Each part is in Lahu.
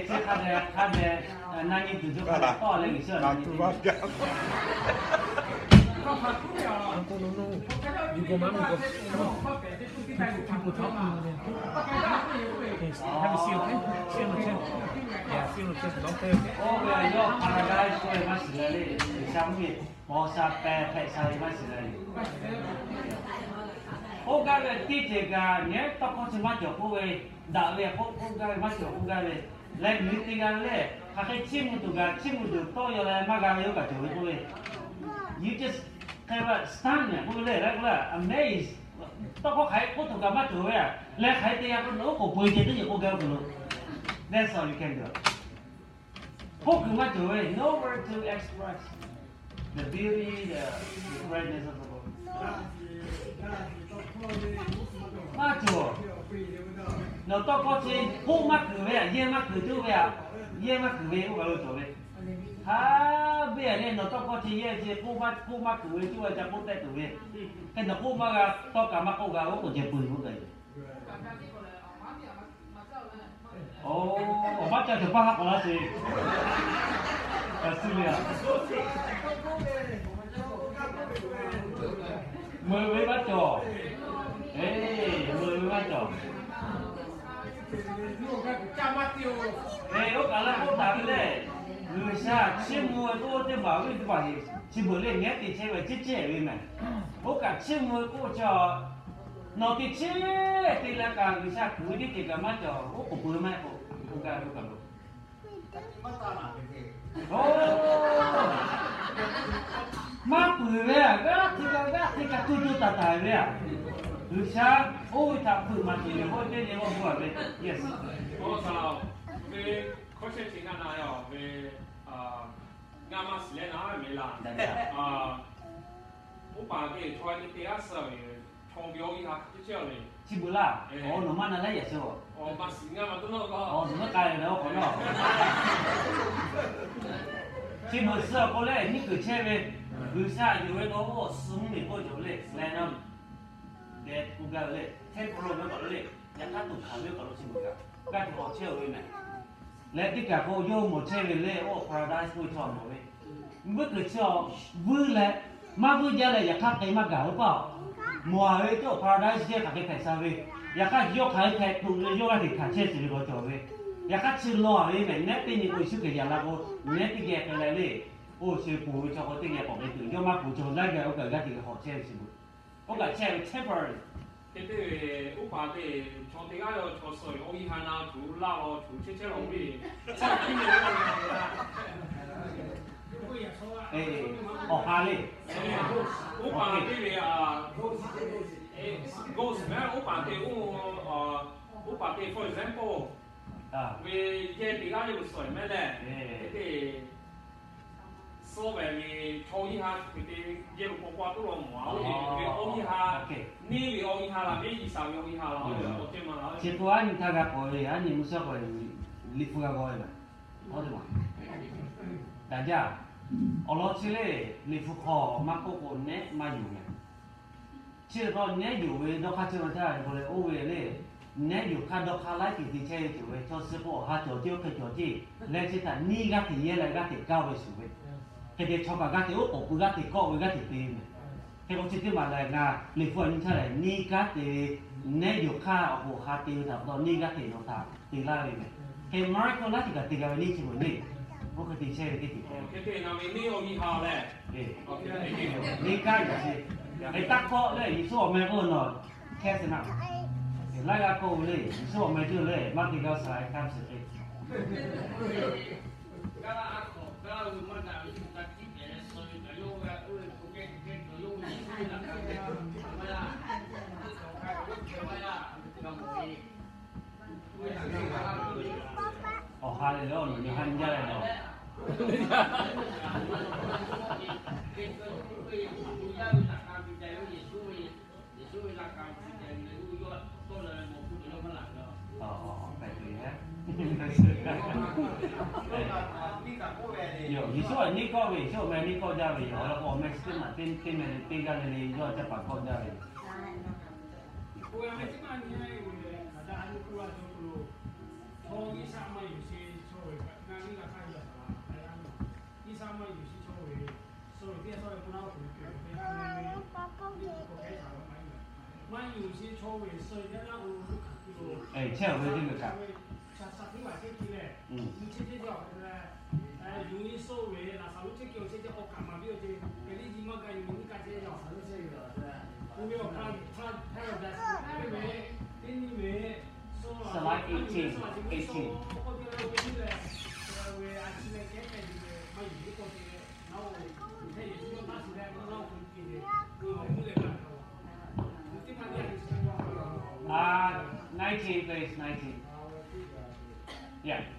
Chi hk'a dehꞈ hk'a dehꞈ, na nyi tuˬ tuˬ hk'a dehꞈ tawˆ leh G'uiˬsha na nyi tuˬ. People, people talking. Okay, have a seat, okay? Sit on the chair. Yeah, sit on the chair. Don't play, okay? Oˇ ve yawˇ Paradise k'oˆ ve maˇ shiˍ leh le, G'uiˬsha mvuhˇ miˬ paw sha peh hpehꞈ sha ve maˇ shiˍ leh le. K'oˆ gaˇ ve teˇ ceuˬ kaꞈ, ngaˬ tawˇ hkawˇ chi maˇ cawˬ k'oˆ ve, daꞈ ve k'oˆ k'oˆ gaˇ ve maˇ cawˬ k'oˆ gaˇ ve, leh meuꞈ te g'a ve le, hk'aˬ hk'e chiˇ mvuh tuˬ kaꞈ chiˇ mvuh tuˬ tawˇ yaw leh maˇ g'a ve oˇ kaꞈ cawˬ ve k'oˆ ve. You just kind of stunned k'oˆ ve le, leh k'oˆ ve amaze. Tawˇ hkawˇ hk'aˬ hk'e k'oˆ tuˬ kaꞈ maˇ cawˬ ve a, leh hk'aˬ hk'e te g'a k'oˆ ve oˉ k'oˍ pui ceh teˇ ceuˬ k'oˆ gaˇ ve k'o lo. That's all you can do. K'oˆ kuiˬ maˇ cawˬ ve, no word to express the beauty, the, the greatness of the Lord. Maˇ cawˬ. Nawˬ tawˇ hkawˇ chi k'oˆ maˇ kuiˬ ve a, yehˇ maˇ kuiˬ tuˬ ve a, yehˇ maˇ kuiˬ ve oˇ kaˬ lo cawˬ ve. Ha, ve a le, nawˬ tawˇ hkawˇ chi yehˇ chi k'oˆ maˇ, k'oˆ maˇ kuiˬ ve tuˬ ve ca k'oˆ tehˆ tuˬ ve. Hk'e nawˬ k'oˆ maˇ g'a, tawˇ kaꞈ maˇ k'oˆ g'a, oˉ k'oˍ ceh pui k'oˆ kaꞈ yoˬ. Oˇ, awˬ maˇ ca cawˬ paˇ ha k'awꞈ laˇ sheˍ. Ka suh ve a. Meuꞈ ve maˇ cawˬ. Eˬ, meuꞈ ve maˇ cawˬ. Eˬ, oˇ kaˬ la k'oˆ taˍ ve le. G'uiˬsha chiˇ mvuh ve k'oˆ teˇ maˬ ve teˇ maˬ heˆ. Chi beuꞈ le ngaˬ hui te chehˇ ve ceˇ ceˇ ve mehˬ. Oˇ kaˬ chiˇ mvuh ve k'oˆ chi a, nawˬ te chehˇ te leh kaꞈ G'uiˬsha kuˬ ve teˇ ceuˬ kaꞈ maˇ cawˬ. Oˉ k'oˍ pui maˇ k'oˆ, oˇ gaˇ ve oˇ kaˬ lo. Maˇ peuˬ ve a, g'aˇ hteˇ g'aˇ g'aˇ hteˇ kaꞈ co co taiˍ taiˍ ve a. G'uiˬsha oˇ ve htaꞈ peuˬ maˍ tuˬ ve k'oˆ teˇ le g'awˇ bvuhˇ a ve. Yes. Ve hkawˇ shehˆ chi ngaˇ na ve, ngaˇ maˇ shiˍ leh na ve laˬ. Oˇ paˍ te chaw a te te g'aˇ suh ve, chaw ve awˬ e ha teˇ chehˇ ve. Chi beuꞈ laˇ. Awˬ nawˬ maˇ na laiˉ yaꞈ suh. Awˬ nawˬ maˇ k'ai ve la oˇ hk'awꞈ nawˉ. Chi beuꞈ suh awˬ hk'aw lehˬ nyiˇ kuiˬ chehˇ ve, G'uiˬsha yonˍ ve k'o, oˇ suh mvuhˇ miˬ k'oˆ cawˬ ve le, leh na dehꞈ k'oˆ gaˇ ve le, temporal ve k'awꞈ lo le, yaꞈ hk'aˇ tuꞈ hkanˍ ve k'awꞈ lo chi beuꞈ kaꞈ, g'aˇ hteꞈ k'awꞈ chehˇ ve mehˬ. Leh teˇ kaˬ k'o yawˇ mawˬ chehˇ ve le, oˇ paradise k'oˆ ve chaw mawˬ ve. Vuiˇ kuiˬ chi awˬ vuiˇ leh maˇ vuiˇ jaˇ leh yaꞈ hk'aˇ k'ai maˇ gaˬ ve paˇ. Mawˬ a ve teˇ paˍ paradise chehˇ hk'aˬ hk'e hpehꞈ sha ve, yaꞈ hk'aˇ yawˇ hk'aˬ hk'e hpehꞈ tuˬ ve yawˇ g'aˇ hteꞈ hkanˍ chehˇ shiˍ ve k'awꞈ cawˬ ve. Yaꞈ hk'aˇ chi law a ve mehˬ, nehˉ teˇ nyi k'o Yeˍsuˆ Hkriꞈ yaꞈ la k'o, nehˉ teˇ geh k'ai leh le, oˇ shu ponˬ ve chaw k'o teˇ geh k'awꞈ ve tuˬ, yawˇ maˇ ponˬ chaw laiˉ geh oˇ kaꞈ g'aˇ hteꞈ hk'awꞈ chehˇ ve chi beuꞈ. Oˇ kaꞈ chehˇ ve temporary. Hk'e te ve, oˇ paˍ te, chaw teˇ g'aˇ yaw chaw suh ve awˬ e ha na tuˬ laˇ law tuˬ chehˇ chehˇ law ve. Awˬ ha le. Oˇ paˍ te ve, ghost mehˬ, oˇ paˍ te, oˇ paˍ te, for example, ve yehˇ teˇ g'aˇ yaw suh mehˬ leh, hk'e te suh ve ve chaw awˬ e ha tuˬ hk'e te yehˇ lo k'aw k'aw tuˬ law mawˬ a ve, ve awˬ e ha, neˇ ve awˬ e ha laˬ ve, Yiˇsaˍ ve awˬ e ha laˬ ve, awˬ ceh ma laˬ ve. Chi hpu aˉ nyi htaˇ g'a k'awꞈ ve, aˉ nyi mvuhˇ shawˉ k'awꞈ Liꞈ hpu g'a g'aw ve laˬ. Daꞈ jaˇ. Awˬ lawn chi le, Liꞈ hpu hk'aw maˇ k'oˆ k'o nehˉ maˇ yonˍ mehˬ. Chi hk'aw nehˉ yonˍ ve dawˇ hk'aˇ ceuˬ ma caˇ ve k'o leh oˇ ve le, nehˉ yonˍ hk'aˇ dawˇ hk'aˇ laiˉ ceuˬ te chehˇ ve ceuˬ ve chaw suh k'o awˬ ha cawˬ ceˇ oˇ hk'e cawˬ ceˇ. Leh chi htaꞈ neˇ g'aˇ hteꞈ yehˇ leh g'aˇ hteꞈ kaˇ ve shuˍ ve, hk'e te chaw kaꞈ g'aˇ hteꞈ oˉ k'oˍ pui g'aˇ hteꞈ kawˆ ve g'aˇ hteꞈ te ve mehˬ. Hk'e k'o chi teˇ maˬ lehˬ ngaˬ Liꞈ hpu awˬ nyi caˇ lehˬ neˇ g'aˇ te ve, nehˉ yonˍ hk'aˇ awˬ hoꞈ ha te ve htaꞈ pa taw neˇ g'aˇ hteꞈ nawˬ htaꞈ te laˇ ve mehˬ. Hk'e miracle laiˉ ceuˬ kaꞈ te g'a ve neˇ chi beuꞈ le. Oˇ hk'e te chehˇ ve teˇ ceuˬ hk'e, neˇ kaˇ yaꞈ chi, hk'e taˇ kawˆ le, Yeˍsuˆ awˬ meh k'oˆ nawˬ hkehˇ suh naˆ. Laiˉ g'aˇ k'oˆ le, Yeˍsuˆ awˬ meh ceuˬ le, maˇ te g'a shaˍ laiˉ hkanˇ suh hk'e. Awˬ ha lehˬ lehˬ, awˬ nawˬ nyi ha nyi jaˇ leh nawˬ. Yeˍsuˆ a neˇ kawˆ ve, Yeˍsuˆ awˬ meh neˇ kawˆ jaˇ ve yoˬ. Awˬ lawn k'o awˬ meh chi teˇ maˬ teˇ meh teˇ g'aˇ le le yawˇ caˇ paˍ kawˆ jaˇ ve yoˬ. Chehˇ ve teˇ g'aˇ kaꞈ, slide eighteen, eighteen. Ah, nineteen, please, nineteen.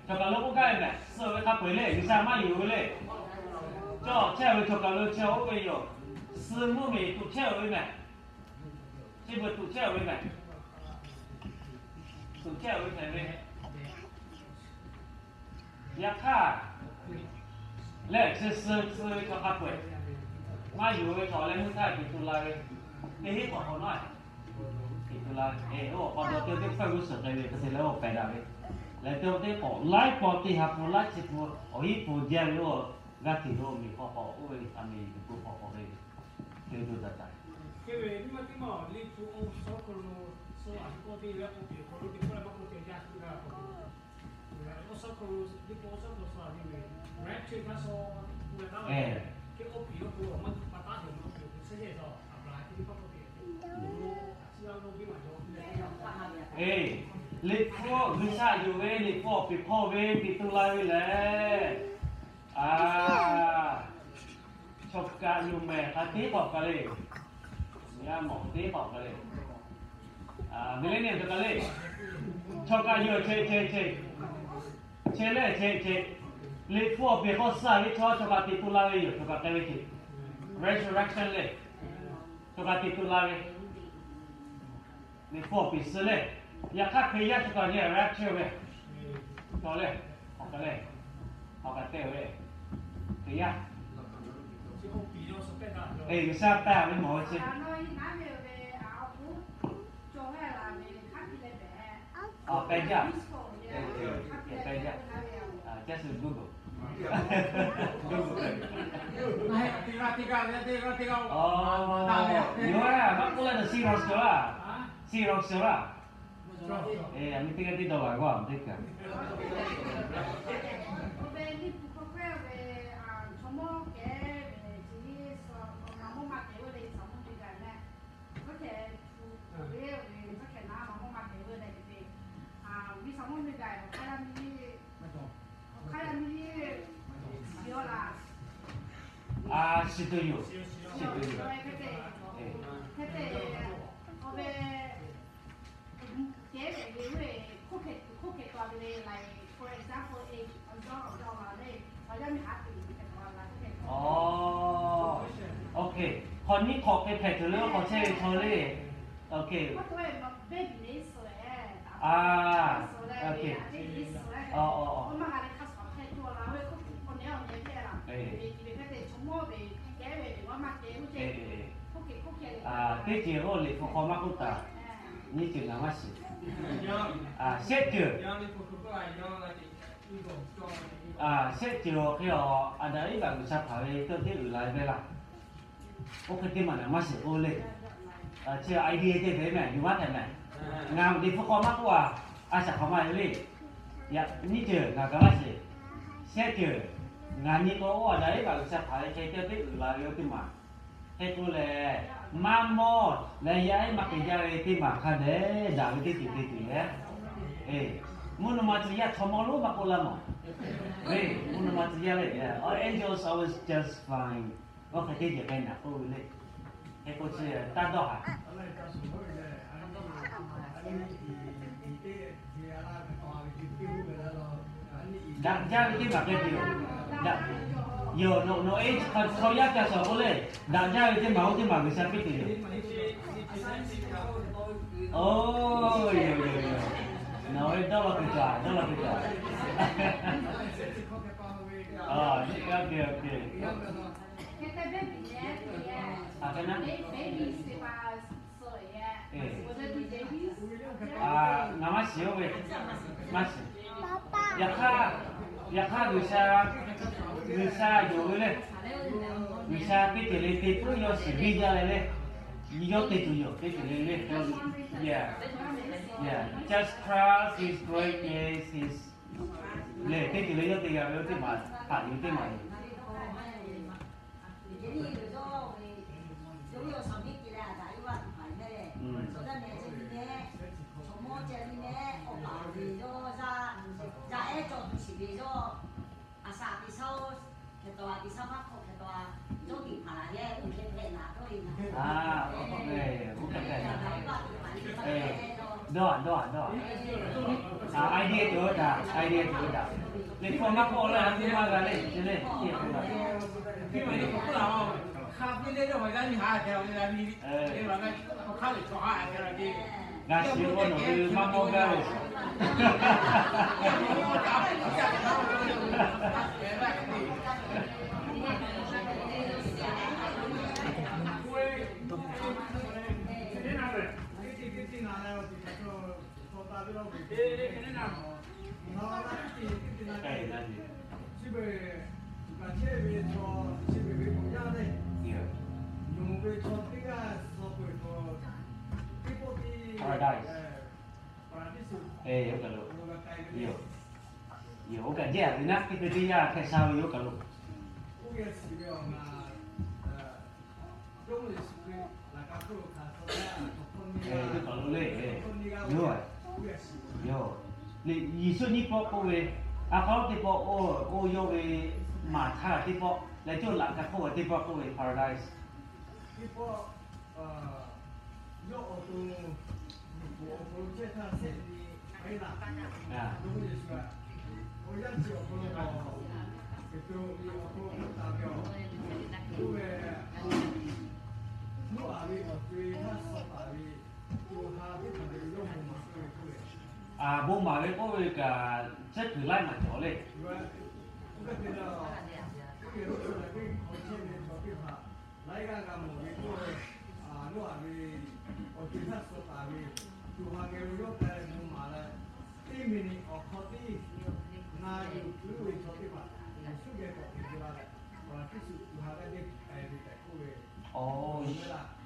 Chaw kaˬ lo k'oˆ gaˇ ve mehˬ, suh ve hk'a peu-eˬ le, G'uiˬsha maˇ yonˍ ve le. Cawˇ chehˇ ve chaw kaˬ lo chi oˇ ve yoˬ. Suh mvuhˇ miˬ tuꞈ chehˇ-oˬ ve mehˬ. Chi beuꞈ tuꞈ chehˇ-oˬ ve mehˬ. Tuꞈ chehˇ-oˬ ve hpehꞈ ve. Yaꞈ hk'aˇ, lehˬ chi suh suh ve chaw hk'a peu-eˬ maˇ yonˍ ve chaw leh mvuhˇ htaˇ tiꞈ tuˬ la ve, teˇ hinˉ k'awꞈ k'awꞈ nawˉ tiꞈ tuˬ la ve. Oˇ awˬ pa taw teˇ teˇ hpfuhˇ g'uˇ suhˍ k'ai ve hk'e te leh oˇ pehˬ daꞈ ve. Lehˬ teˇ teˇ k'awꞈ laiˉ paw teˇ ha pun laiˉ chi pun awˬ hinˉ pon jaˇ ve oˇ g'aˇ hteꞈ lo miˬ hk'aw k'awꞈ oˇ ve aˬ miˍ tuˬ k'o k'awꞈ k'awꞈ ve, te tuˬ taˍ taˍ. Eˬ, Liꞈ hpu G'uiˬsha yonˍ ve Liꞈ hpu awˬ pehˍ hpawˇ ve tiꞈ tuˬ la ve lehˬ, a, chaw kaꞈ yonˍ mehˬ hk'a teˇ k'awꞈ kaꞈ le. Yaˇ mawˬ teˇ k'awꞈ kaꞈ le. Millennium kaꞈ le. Chaw kaꞈ yonˍ che che che, che le che che. Liꞈ hpu awˬ pehˍ hk'aw suh ve chaw, chaw kaꞈ tiꞈ tuˬ la ve yoˬ. Chaw kaꞈ k'ai ve ce, resurrection le. Chaw kaꞈ tiꞈ tuˬ la ve. Liꞈ hpu awˬ pehˍ suh le. Yaꞈ hk'aˇ Hkriꞈ yaˇ chaw kaꞈ nyi rapture ve. Chaw le, hk'aˬ kaꞈ le, hk'aˬ kaꞈ te ve, Hkriꞈ yaˇ. G'uiˬsha taˇ ve mawˬ ve ce. Pehˇ jaˇ. Pehˇ jaˇ. Just Google. Google. Yoˬ, maˇ k'oˆ leh Xerox cawˬ laˇ. Xerox cawˬ laˇ. Aˬ miˇ teˇ g'aˇ teˇ dawˇ laˬ g'awˇ teˇ kaꞈ. A, shiˍ tuˬ yoˬ, shiˍ tuˬ yoˬ. Oˇ, okay. Hk'awꞈ nyiˇ hk'awꞈ hk'e hpehꞈ tuˬ le, hk'awꞈ chehˇ ve chaw le. Okay. A, okay. Aˬ, aˬ, aˬ. Teˇ ceuˬ k'o Liꞈ hpu hk'aw maˇ k'oˆ taˍ. Nyiˇ ceuˬ ngaˬ maˇ shiˍ. Shehˆ ceuˬ. Shehˆ ceuˬ awˬ hk'e a, Aˍdanˍ Eˇvaꞈ G'uiˬsha hpanˍ ve teˇ teˇ uiˍ la ve laˇ. Oˇ hk'e teˇ maˬ ngaˬ maˇ shiˍ k'oˆ le. Chi idea ceh hpehꞈ mehˬ, yuˬ maˇ hpehꞈ mehˬ. Ngaˬ Liꞈ hpu hk'aw maˇ k'oˆ a, a shaꞈ hk'awꞈ maˇ ve le. Yaꞈ nyiˇ ceuˬ ngaˬ kaꞈ maˇ shiˍ. Shehˆ ceuˬ, ngaˬ nyi k'o oˇ Aˍdanˍ Eˇvaꞈ G'uiˬsha hpanˍ ve hk'e teˇ teˇ uiˍ la ve oˇ teˇ maˬ. Hk'e k'oˆ lehˬ, maˇ mawˇ leh yaˇ ehˉ maˇ k'ai jaˇ ve teˇ maˬ hk'a dehꞈ daꞈ ve teˇ ceuˬ te tuˬ leh, mvuhˇ naw ma tcuh yaˇ chaw mawˇ lonˉ maˇ k'oˆ laˇ mawˬ. Mvuhˇ naw ma tcuh yaˇ le, all angels always just fine. Oˇ hk'e teˇ ceuˬ hk'e naˬ k'oˆ ve le. Hk'e k'o chi taˇ dawˇ haˍ. Daꞈ jaˇ ve teˇ maˬ hk'e te yoˬ. Yoˬ, nawˬ nawˬ e chaw yaˇ ca shawˍ k'oˆ le. Daꞈ jaˇ ve teˇ maˬ oˇ teˇ maˬ G'uiˬsha piˇ tuˬ yoˬ. Oˇ, yoˬ yoˬ yoˬ. Nawˬ ve dawˇ law tuˬ caˍ, dawˇ law tuˬ caˍ. Ngaˬ maˇ shiˍ oˇ ve, maˇ shiˍ. Yaꞈ hk'aˇ, yaꞈ hk'aˇ G'uiˬsha, G'uiˬsha yonˍ ve le. G'uiˬsha teˇ ceuˬ le te puiˉ yawˇ shiˍ biˇ jaˇ leh le. Yawˇ te tuˬ yoˬ, teˇ ceuˬ le le. Yaꞈ Yeah, just trust His greatness, His, lehˬ teˇ ceuˬ le yawˇ te g'a ve oˇ teˇ maˬ haꞈ yuˬ teˇ maˬ yoˬ. Dawˇ aꞈ, dawˇ aꞈ, dawˇ aꞈ. Idea cawˬ ve daꞈ, idea cawˬ ve daꞈ. Liꞈ hpu maˇ k'oˆ leh a htoꞈ ma g'a le, te le, te le. G'a shiˍ k'o nawˬ hui maˇ mawˇ gaˇ ve. Paradise. Oˇ kaˬ lo, yoˬ, oˇ kaˬ jehˇ aꞈ ve naˉ hk'e te teˇ yanˇ hk'e sha ve yoˬ, oˇ kaˬ lo. Oˇ kaˬ lo le, yoˬ, yoˬ. Yeˍsuˆ nyiˇ pawˆ k'oˆ ve, a hk'aw teˇ pawˆ, oˇ yawˇ ve maˍ htaˇ teˇ pawˆ leh cawˇ laꞈ ka hk'oˆ ve teˇ pawˆ k'oˆ ve paradise. Aˬ, bon maˍ ve k'oˆ ve kaꞈ, tcuhˉ kuiˬ laiˉ maˬ cawˬ le.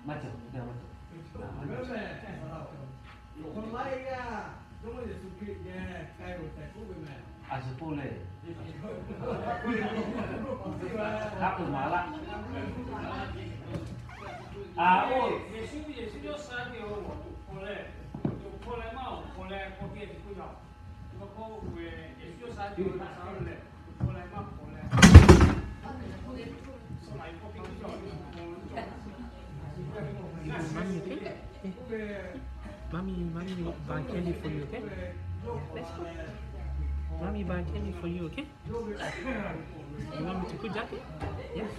Maˇ cawˬ, maˇ cawˬ. A shu k'oˆ le. Haˉ pui maˍ laˇ. A, oˇ, Mommy, okay? Eh, Mommy, Mommy buy candy for you, okay? Let's go. Mommy buy candy for you, okay? You want me to put jacket? Yes.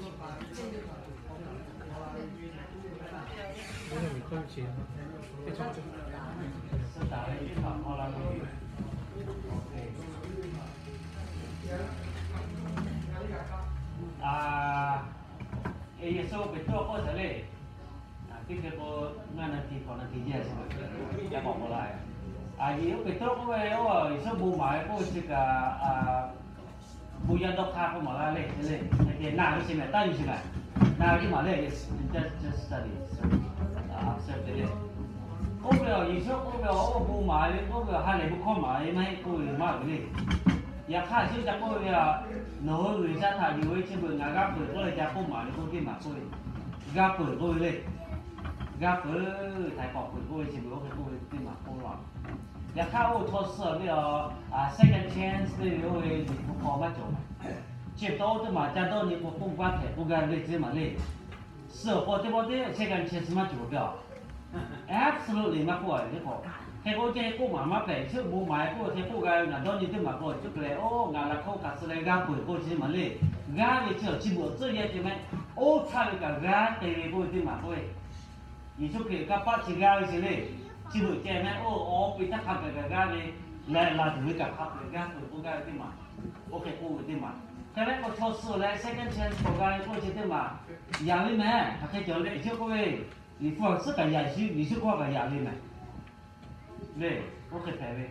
A, e, Yeˍsuˆ Peˍtruˆ k'oˆ taˍ le. Teˇ hk'e k'o, ngaˇ naˍ tiˍ hkawꞈ naˍ tiˍ jaˇ, yaꞈ k'awꞈ k'oˆ laˇ. A, Yeˍsuˆ Peˍtruˆ k'oˆ ve, oˇ, Yeˍsuˆ bon maˍ ve k'oˆ ve chi kaꞈ, bon yaˇ dawˇ hk'aˇ k'oˆ maˍ laˇ le, le. Hk'e te na ve chi mehˍ taˇ yuˬ chi kaꞈ, na ve maˍ le, just, just study, observe te le. Oˇ ve a, Yeˍsuˆ k'oˆ ve a, oˇ bon maˍ ve k'oˆ ve a, ha lehˬ bon hkawˇ maˍ ve maˇ heˆ k'oˆ ve maˇ ve le. Yaꞈ hk'aˇ chi ca k'oˆ ve a, nawˬ hui G'uiˬsha htaꞈ yonˍ ve chi beuꞈ ngaˬ g'a peuˬ k'oˆ leh ca k'oˆ maˍ ve k'oˆ teˇ maˬ k'oˆ ve, g'a peuˬ k'oˆ ve le. G'a peuˬ, htaiˍ hk'awꞈ peuˬ k'oˆ ve chi beuꞈ oˇ hk'e k'oˆ ve teˇ maˬ k'oˆ laˇ. Yaꞈ hk'aˇ oˇ chaw suh ve a, second chance te ve oˇ ve Liꞈ hpu hk'aw maˇ cawˬ maˬ. Chi pa taw oˇ teˇ maˬ ca dawˇ nyi k'o k'oˆ g'aˇ hpehꞈ k'oˆ gaˇ ve le, teˇ maˬ le. Suh awˬ k'o teˇ pawˆ teˇ second chance maˇ cawˬ ve a. Absolutely maˇ k'oˆ a ve teˇ k'o. Hk'e k'o ceh k'oˆ maˍ maˇ hpehꞈ, chi bon maˍ k'oˆ hk'e k'oˆ g'a ve ngaˬ dawˇ nyi teˇ maˬ k'o, chi hk'e leh oˇ ngaˬ laꞈ hk'oˆ hk'aˬ suh leh g'a peuˬ k'oˆ chi maˬ le. G'aˇ ve chi awˬ chi beuꞈ awˬ tcuhˆ yehˇ ceh mehˆ, oˇ htaˇ ve kaꞈ g'aˇ te ve k'oˆ ve teˇ maˬ k'oˆ ve. Yeˍsuˆ Hkriꞈ kanˇ paˆ chi g'aˇ ve chi le. Chi beuꞈ ceh mehˆ, oˇ, awˬ piˇ htaˇ hk'a gaˬ kaꞈ g'aˇ ve leh, laˬ tuˬ ve kaꞈ hk'a peu-eˬ g'aˇ peuˬ k'oˆ g'aˇ ve teˇ maˬ. Oˇ hk'e k'oˆ ve teˇ maˬ. Hk'e leh k'o chaw suh leh second chance k'awꞈ g'a ve k'oˆ chi teˇ maˬ, yaꞈ ve mehˍ, hk'aˬ hk'e cawˬ le, Yeˍsuˆ k'oˆ ve, Liꞈ hpu awˬ suhˉ kaꞈ yaꞈ, Yeˍsuˆ hkawˇ kaꞈ yaꞈ ve mehˍ. Le, oˇ hk'e hpehꞈ ve.